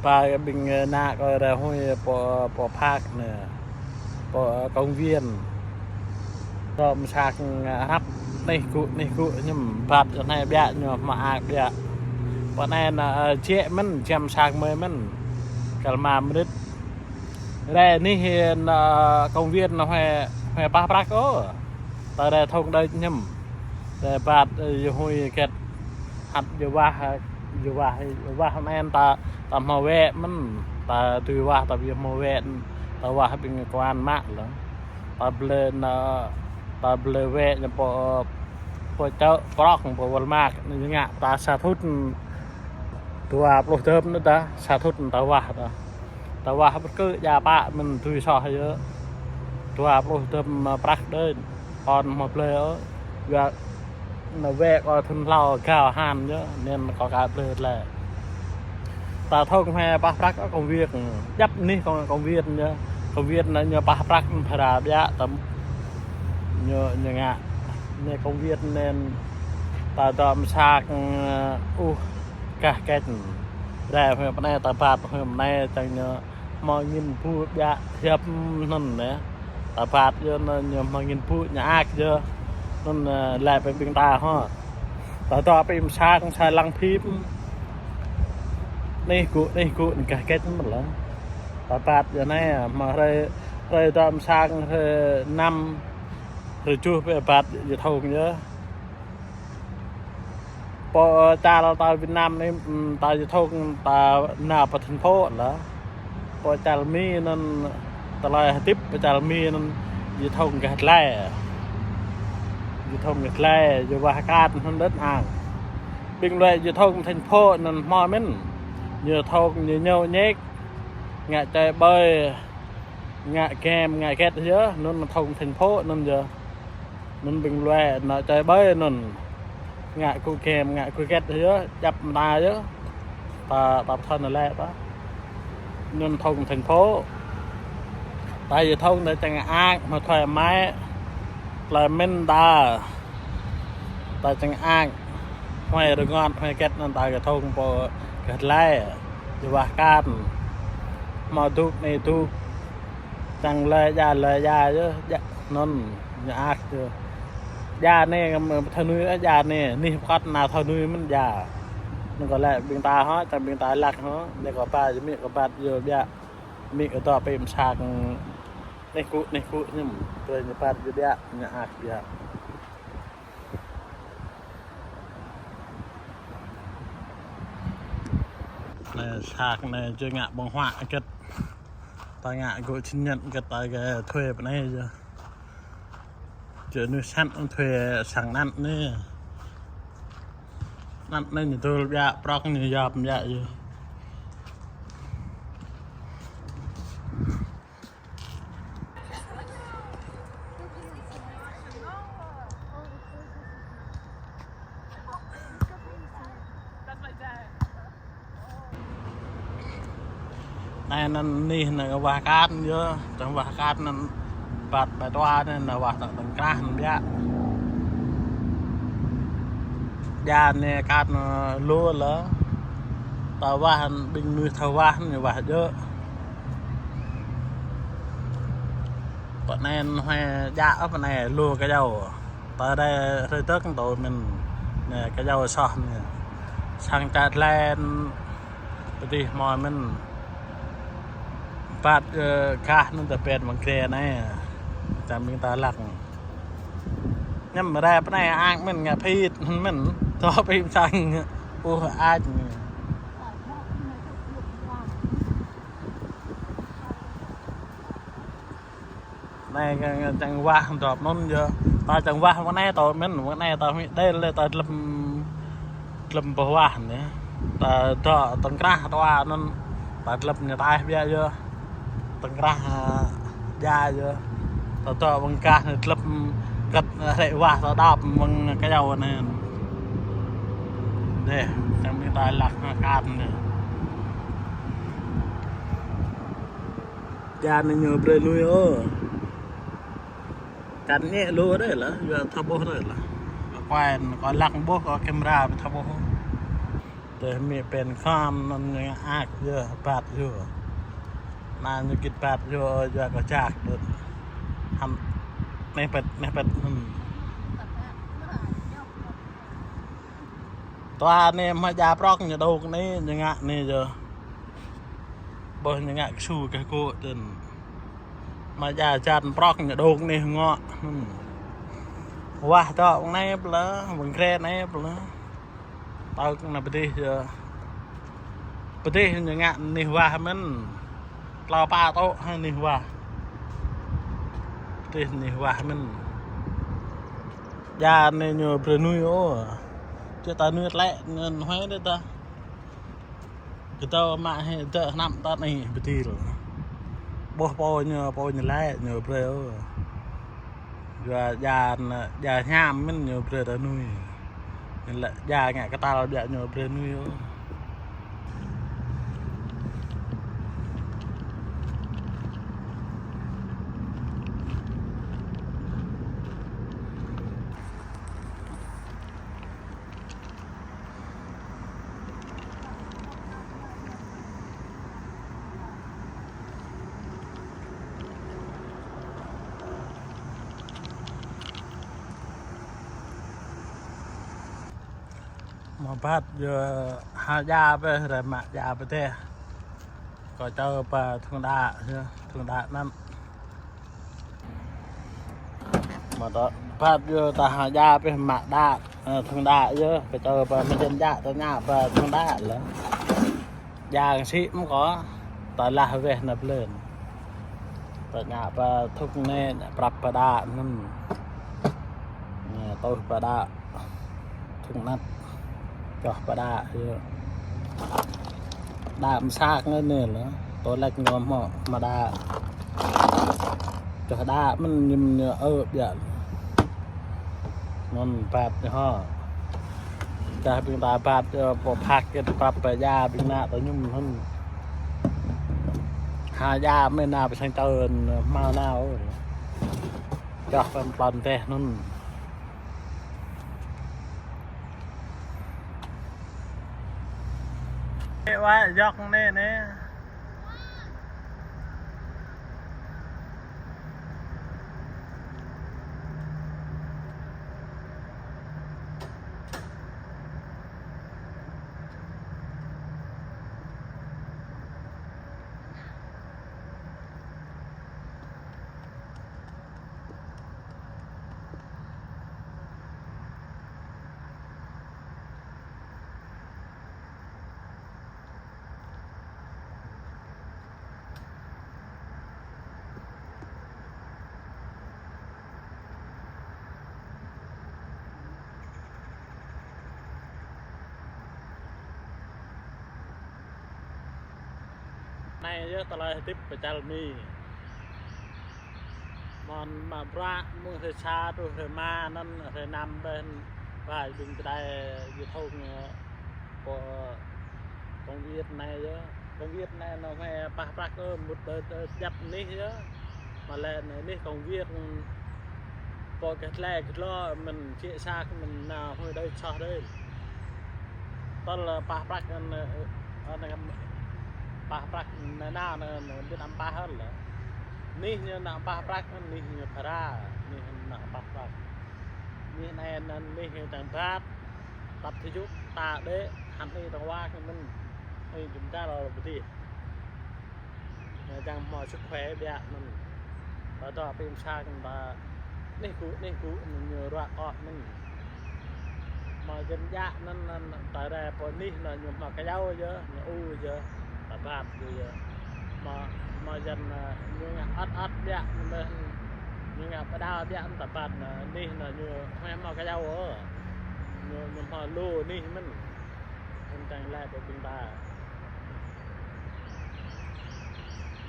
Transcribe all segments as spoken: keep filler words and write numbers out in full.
Ba ƀing, ơ, ană kâo ră ruai pơ, pơ park anai, pơ, ơ, công viên. Dŏ mơsak, ơ, hrăp anih gŭ, anih gŭ hiư̆m, bat jơnai biă ñu mă ak biă. Pơ anai anŭn, ơ, jĕ mơ̆n, jăm mơsak mơi mơ̆n. Kơ lơma mơnit. Ră anih, ơ, công viên anŭn huai, huai pah prăk ôh. Ta ră thŏng đơi hiư̆m. Ră bat, ơ, yơh hui kĕt. Hăt yơh wah, yơh wah, yơh wah men ta, ta hmâo wĕ mơ̆n. Ta tui wah, ta yơh hmâo wĕ, ta wah ƀing kơ an mă lĕ. Ta blơi anŭn, ta blơi wĕ ñu pơ, pơ čơ prŏk, pơ Walmart, ñu ngă ta sa thŭn dua pluh tơm anŭn ta, sa thŭn ta wah ta. Ta wah ƀơi kơ djă pă mơ̆n tui soh yơh. Dua pluh tơm prăk đơi. Kâo hmâo blơi ôh. Yua anŭn wĕ kâo thŭn hlâo gao han yơh, anŭn kâo aka blơi lĕ. Ta thŏng huai pah prăk ôh công viên. Djăp anih công, công viên yơh. Công viên anŭn ñu pah prăk phara biă tơm ñu, ñu ngă. Anai công viên anŭn ta dŏ mơsak, ơ, uh, gah kĕt. Ră huai pơ anai ta bat huai pơ anai čang ñu hmâo angĭn ƀu biă hiăp anŭn anai. Ta bat yơh anŭn ñu hmâo angĭn ƀu ñu ak yơh. Anŭn, ơ, lĕ pơ ƀing ta hŏ. Ta dŏ pơ mơsak sa lăng phim. Anih gŭ, anih gŭ anŭn gah kĕt mơ̆n lĕ. Ta bat yơh anai, hmâo hrơi, hrơi dŏ mơsak hrơi năm, hrơi tơjuh pơ bat yơh thŏng yơh. Pơ čar ta Việt Nam anai, ưm, ta yơh thŏng ta nao pơ thành phố lĕ. Pơ čar Mi anŭn tơlơi hơdip pơ čar Mi anŭn yơh thŏng gah tơlơi. Yơh thŏng gah tơlơi, yơh wah kat anŭn đơ̆t ang. Ƀing lui yơh thŏng thành phố anŭn hmâo mơ̆n. Yơh thŏng ñu nhŏ nhĕk. Ngă čai ƀơi. Ngă game, ngă kĕt yơh, anŭn thŏng thành phố anŭn yơh. Anŭn ƀing lui anŭn čai ƀơi anŭn. Ngă gŭ game, ngă gŭ kĕt yơh, djăp mơta yơh. Ta, ta pơthâo anŭn lĕ ta. Anŭn thŏng thành phố. Ta yơh thŏng ta čang ak, hmâo thoai mă. Tơlơi mĭn ta. Ta čang ak. Huai rơngot, huai kĕt anŭn ta yơh thŏng pơ gah tơlơi. Yơh wah kat. Hmâo dŭk anai dŭk. Čang lĕ djă, lĕ djă yơh, djă anŭn, ñu ak yơh. Djă anai, kăm, thâo nuih, ơ, djă anai, anih pơkŏt anŭn thâo nuih mơ̆n djă. Anŭn kâo lĕ ƀing ta hŏ, čang ƀing ta lăk hŏ, anai kâo ba, yơh mĭ kâo bat yơh biă. Mĭ kâo dŏ pơ mơsak, anih gŭ, anih gŭ hiư̆m, brơi ñu bat yơh biă, ñu ak biă. Anai sak anai či ngă ƀơ̆ng huă kĕt. Ta ngă gŭ sinh nhật kĕt ta kơ thuê pơ anai yơh. Či nuih sat thuê sang anŭn anai. Anŭn anai ñu dôl biă, prŏk ñu yap biă yơh. Anai anŭn anih anŭn wah kat yơh, čang wah kat anŭn bat ƀai tua anŭn wah tơ̆ng krah anŭn biă. Djă anai kat anŭn lu lĕ. Ta wah ƀing mơnuih thâo wah anŭn wah djơ̆. Pơ anai huai djă, ơ, pơ anai lu kơyâo. Pơ anai hrơi tơ̆k tơ mĭn. Anai kơyâo soh anai. Sang čar lain pơdih hmâo mĭn. Bat, ơ, gah anŭn ta pĕn măng kre anai. Čang ƀing ta lăk. Ñăm ră pơ anai ang mĭn ngă phit mĭn. Tơ pĭm sang. Uh, ăt. Anai čang, čang wah dŏp anŭn yơh. Ta čang wah mơ̆ng anai tơ mĭn, mơ̆ng anai ta huĭ đel lĕ ta dlăm, dlăm boh wah anai. Ta dŏ tơ̆ng krah tua anŭn, ta dlăm ñu taih biă yơh. Tơ̆ng krah, ơ, djă yơh. Ta dŏ mơ̆ng gah anai dlăm kĕt hrĕ wah ta dŏp mơ̆ng kơyâo anai. Dêh, čang ƀing ta lăk kat anai. Djă anai ñu brơi lui ôh. Kăn ñĕ lu đơi lah, yua thâo ƀuh đơi lah. Kơ kuai, kơ lăng ƀuh, kơ camera ƀu thâo ƀuh. Tơdah mĭ pĕn khŏm anŭn ñu ngă ak yơh, bat yơh. Anŭn ñu git bat yơh, yua kơ čak đôč. Hăm, neh pĕt, neh pĕt, hmm. Tua anai mă ja prŏk ñu dŏ anai, ñu ngă anai yơh. Ƀuh ñu ngă ksu kơ kô̆ tơ̆n. Mă ja jan prŏk ñu dŏ anai ngŏ. Hmm. Wah dŏ anai plă, wơ̆ng kre anai plă. Tơl kơ anai pơdih yơh. Pơdih ñu ngă anih wah mơ̆n. Tlâo pă tŏ hăng anih wah. Pơdih anih wah mơ̆n. Ja anai ñu brơi nuih ôh. Čơ ta nuih tlĕ, ñu huai đôč ta. Kơdâo mă hĭ dŏ hnăm tơ̆t anai pơdil. Ƀuh pô ñu, pô ñu lĕ ñu brơi ôh. Yua ja, ja hiam mơ̆n ñu brơi ta nuih. Ñu lĕ ja ngă kơtal biă ñu brơi nuih ôh. Mă bat yơh, ha ja pĕ, rai mă ja pĕ tĕh. Kơ čơ pă thŭng đă, yơh, thŭng đă anŭn. Mă dŏ bat yơh ta ha ja pĕ mă đă, ơ, thŭng đă yơh, kơ čơ pă mơjĕn ja ta ngă pă thŭng đă lĕ. Ja kơ sĭ mơ̆ kơ, ta lah weh nao plên. Ta ngă pă thŭng anai, prăp pă đă anŭn. Anai, tuh pă đă. Thŭng anăp. Čoh pă đă, yơh. Đă mơsak ngă anai lĕ. Tơlĕč ngŏ hmâo, mă đă. Čoh đă mơ̆n ñu mơ̆n ñu ơ biă. Mơ̆n bat ñu hŏ. Čah ƀing ta bat, ơ, pô phak kĕt prăp pơ ja ƀing ană ta ñu mơ̆n. Ha ja mơ̆n nao pơ sang čơ hmâo nao. Čoh pơm plon teh anŭn. Ê, wa, yŏk anai, anai. Anai yơh tơlơi hơdip pơčal Mi. Mơ̆n mă bruă mơ̆ng hrơi sa truh hrơi rơma anŭn hrơi năm ƀĕ, ƀai ƀing tơdai yu thŭng, ơ, pô, ơ, công việc anai yơh. Công việc anai nao hmâo pah prăk ôh, mŭt tơ, tơ djăp anih yơh. Mă lĕ anai anih công việc pô kơ tlĕ kơ tlŏ mơ̆n čĕ sak mơ̆n nao hmâo đơi soh đơi. Tơl pah prăk anŭn, ơ, anŭn pah prăk anŭn nao anŭn, anŭn ƀu djơ̆ pah ôh lĕ. Anih ñu nao pah prăk, anih ñu phara, anih nao pah prăk. Anih anai anŭn anih ñu čang bat, tăp tơjuk, ta đĕ, hăng anih tơng wa kơ mơ̆n, anih jum dar ôh pơdih. Ñu čang hmâo sức khỏe biă anŭn. Ba dŏ pĭm sa kơ ba anih gŭ, anih gŭ anŭn ñu ruă kŏ anŭn. Mă jơnum ja anŭn, anŭn ta rai pơ anih anŭn ñu hmâo kơyâo yơh, ñu u yơh, ta bat yơh. Mă, mă jơnum, ơ, ñu ngă ăt ăt biă anŭn, ñu ngă pơđao biă anŭn ta bat anŭn, anih anŭn ñu hmâo kơyâo ôh. Ñu, ñu hmâo lu anih mơ̆n. Anŭn čang laĭ pơ ƀing ta.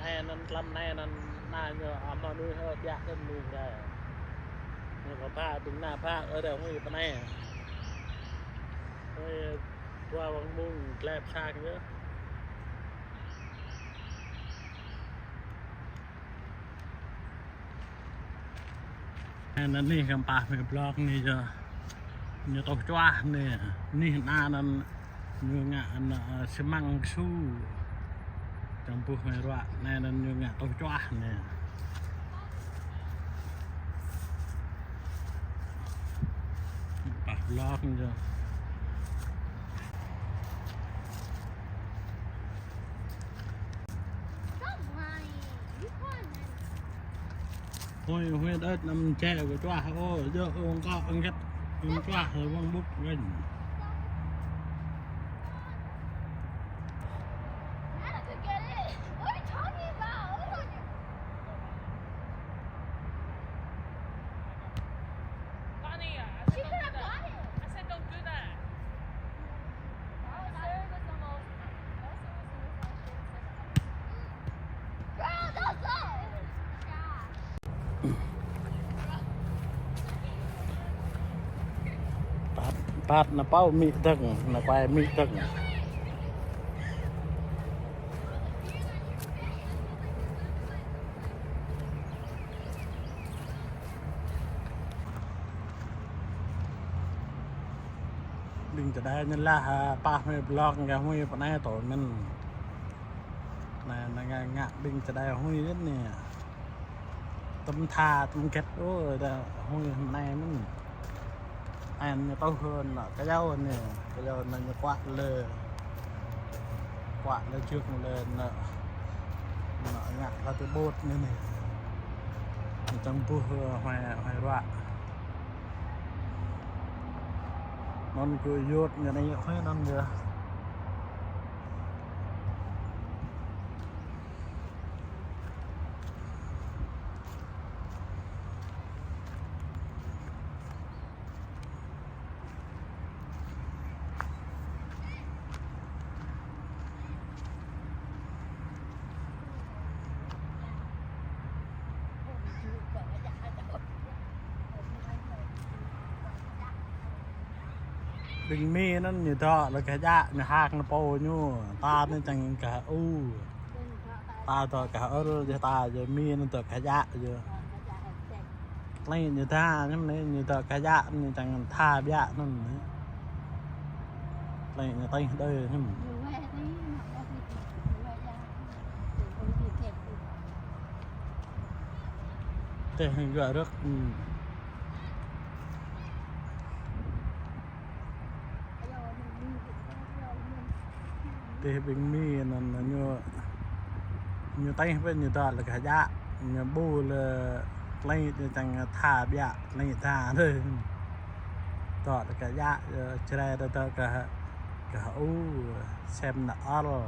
Anai anŭn tlam anai anŭn na ñu, ơ, hmâo nuih hơ biă tơ̆n nuih rai. Ñu kơ ba ƀing na ba ơ rai huĭ pơ anai. Huĭ dua wang mông glep sang yơh. Anŭn anih kăm pah mĕ blok anai yơh. Ñu tŏh čuah anai. Anih anŭn Ñu ngă anŭn, ơ, xi măng ksu. Čang ƀuh mơi ruă, anai anŭn ñu ngă tŏh čuah anai. Pah blok ñu. Hơi, hơi đơ̆t năm čĕ kơ čuah, ô, yơh, ô, kơ, ngăt, ngăt čuah, hơi, wang bŭk, ganh. Nana could get it. What are you talking about? What are you Bonnie, I said, she could have got it. I said, "Don't do that." That was, that was the most, that was the most annoying thing. Girl, don't go! Păt, păt nă pâo mĭ dơ̆ng, nă kuai mĭ dơ̆ng. Ƀing čơđai anai lah, ơ, pah mơi blok ngă hmưi pơ anai tŏ mơ̆n. Anai, anai ngă, ngă ƀing čơđai hmưi yơh anai. Tơm tha, tơm gĕt, ơ, đa hmưi pơ anai mơ̆n. Anai ñu tŏh hơ̆n, kơyâo anai, kơyâo anai ñu kuă lĕ. Kuă lĕ čư̆k lĕ anai. Anai ngă lă tơ ƀôt anai anai. Čang ƀuh, ơ, hmơi, hmơi ruă. Anŭn kơ yot ñu anai hmơi anŭn yơh. Ƀing Mi anŭn ñu dŏ lĕ kơ djă, ñu hak nă pô ñu, ta anai čang kơ u. Ta dŏ kơ ul, yơh ta, yơh Mi anŭn dŏ kơ djă, yơh. Tơlơi ñu tha, ñu anai, ñu dŏ kơ djă, ñu čang tha biă anŭn. Tơlơi ñu tơl đơi anŭn. Teh ñu rơ̆k, ư. Teh ƀing Mi anŭn ñu, ñu tơl pơ ñu dŏ lĕ kơ djă, ñu ƀu lĕ tơlơi ñu čang tha biă, tơlơi tha đơi. Dŏ lĕ kơ djă, yơh, Jrai dŏ, dŏ kơ, kơ u, sem nă ul.